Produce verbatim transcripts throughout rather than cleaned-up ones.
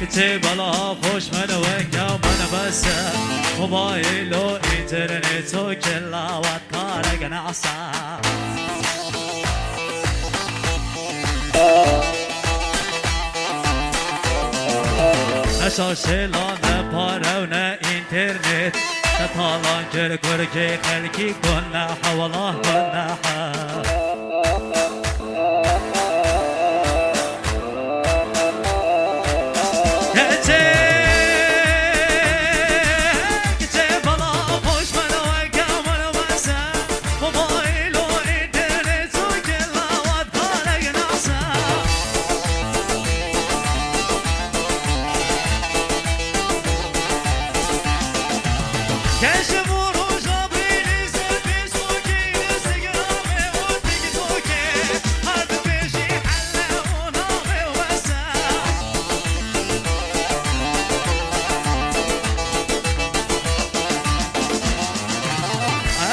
Çê bela xweş min weke min bes e, mobayl û înternet û killa we tarek nasa. Ne şaşê la ne pare û ne înternet, ne talan kir kurkê xelkî gunehe, welah gunehe.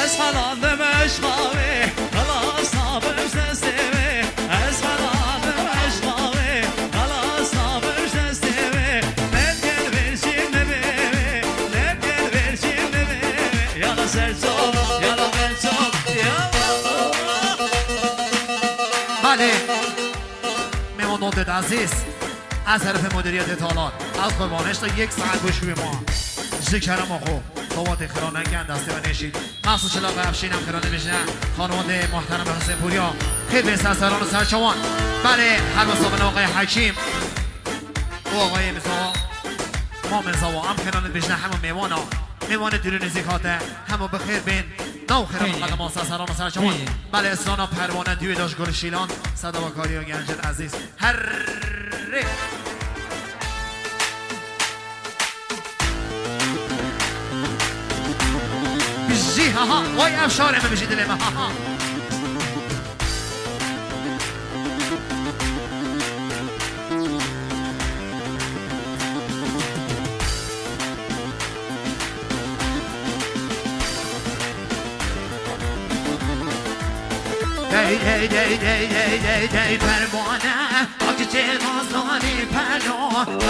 Ez xelandim eşqa wê, xilas nabim ji destê wê. Ez xelandim eşqa wê, xilas nabim ji destê wê. Nebgel vêrşî nibê wê, nebgel vêrşî nibê wê. Yala ser çok, yala ben çok, yala. Malê. Mêvandan dê ezîz, ez herifê mudiriyetê Talan, ez qurbanê, işte yek saet goş wê ma. Ji kerema xwe, davatê xira neken, destê we nêşît. Mexsûs Çilak Efşîn em xira dibêjine, xanimandê muhterem Husênpûriya, xêr bê ser seran û ser çawan. Belê, her wisa bin Oxayê Hekîm û Oxayê Mizawa, Mamê Zawa, em xira dibêjine hemû mêvana, mêvanê dûrî nêzîk hate, hemû bi xêr bên. Nav xêra min qedema ser seran û ser çawan. Belê, strana Perwane duyê de ji Gul Şîlan, sedewakariya gencên ezîz. Herrê. Bijî, ha, ha. Vay ev şarê min bijî dilê min, ha, ha. Dey, dey, dey, Perwane, a kiçê nazlanî Pelo,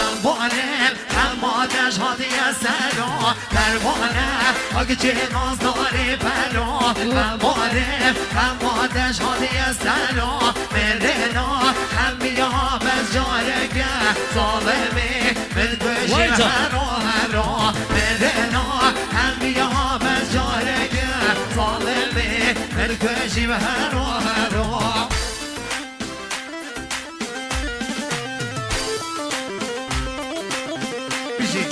em balim, em ma dej hatiye sero. Perwane, a kiçê nazlanî Pelo, em balim, em ma dej hatiye sero. Mêrêna, em ya bez careke, zalimî, min kujî hero, hero. Mêrêna, em ya bez careke, zalimî, min kujî hero, hero. Bijî.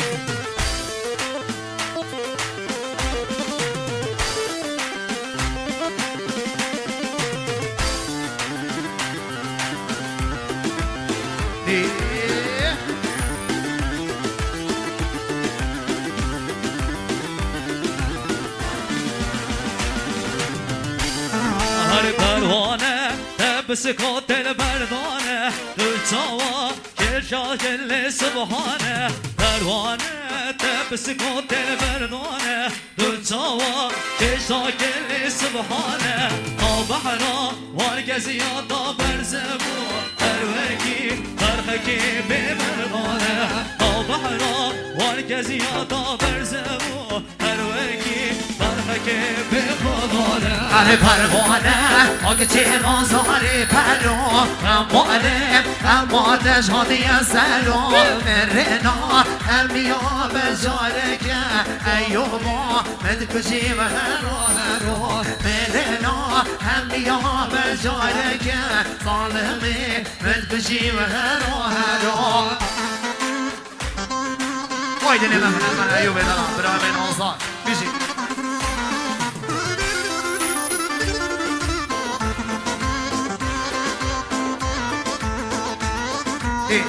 Her perwane, te bi sikotê li ber dane, tu çawa kêşa gelê subhane. Perwane, te bi sikotê li ber dane, tu çawa kêşa gelê subhane. Nav behra war geziya da berze bû, her wekî qerxekê bê merdane. Nav behra war geziya da berze bû, her wekî qerxekê bê xwe dane. Erê perwane, a kiçê nazarê Pelo, em balim, em ma dej hatiye sero. Mêrêna, em ya bez careke, ey yo ma, min dikujî hero, hero. Mêrêna, em ya bez careke, zalimî, min dikujî hero, hero. Vay dilê me, hene me, Eyûbê Dara, birayê me Nazar. Bijî. Ê.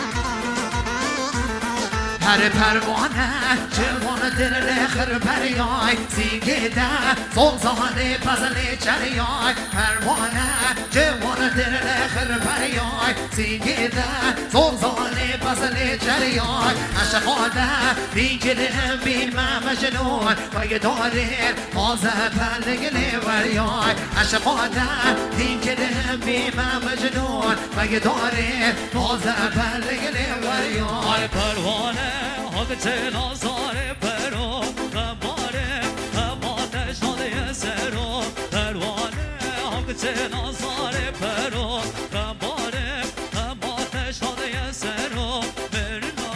Her perwane ciwan dir li xir beriyay, sîngê de zozanê pezlê çeriyay. Perwane ciwan dir li xir beriyay, sîngê de zozanê pezlê çeriyay. Eşqa de bî kilim bî me mecnûn, wek darê taze pelgilê weriyay. Eşqa de bî kilim bî me mecnûn, wek darê taze pelgilê weriyay. Ay perwane, hak çê nazarê pero, xembarê, xemate şadiye sero. Perwane, hak çê nazarê pero, xembarê, xemate şadiye sero. Mirina,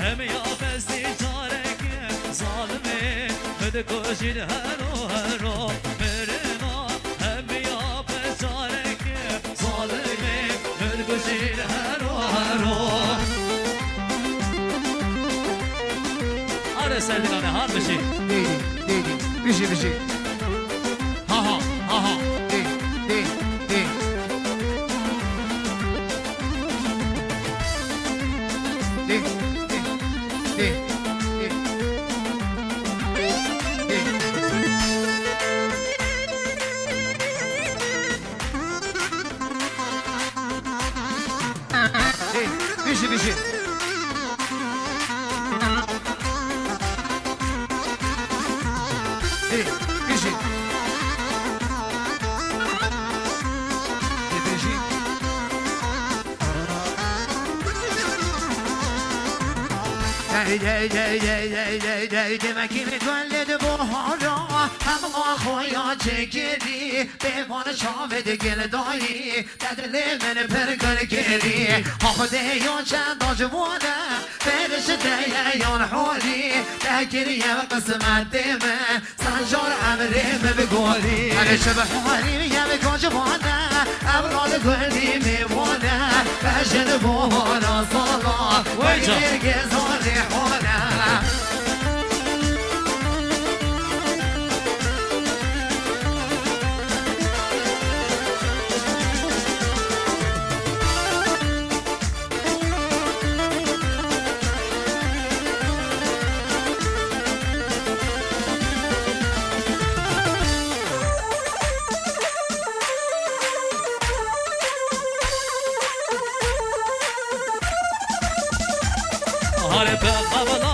hem ya bezdî careke, zalimê, min dikujîn hero hero. Mirina, hem ya bezdî careke, zalimê, min dikujîn hero hero. Are ser dinane, har bijî. Dê, dê, dê, dê. Bijî, bijî. Ha, ha, ha, ha. Dê, dê, dê. Dê, dê, dê, dê. Dê. Dê, bijî, bijî. Dê, bijî. Dê, bijî. Hey, hey, hey, hey, hey, hey, hey, demekî gulê di buhara, hema xwe ya çekirî, pêvan çavê digil dayî. Te dilê min pir gul kirî, ha Xwedê yo çenda ji wan e, pêrişte ye yan holî, te kiriye qismetê min, sen jar emrê min bi golî. Erê şibihwarî ye bi gul ji wan e, ev rol gulî mêvan e, bejin bona sala, Vay wek can. Mêrgê zarê hol e. Hare be qabla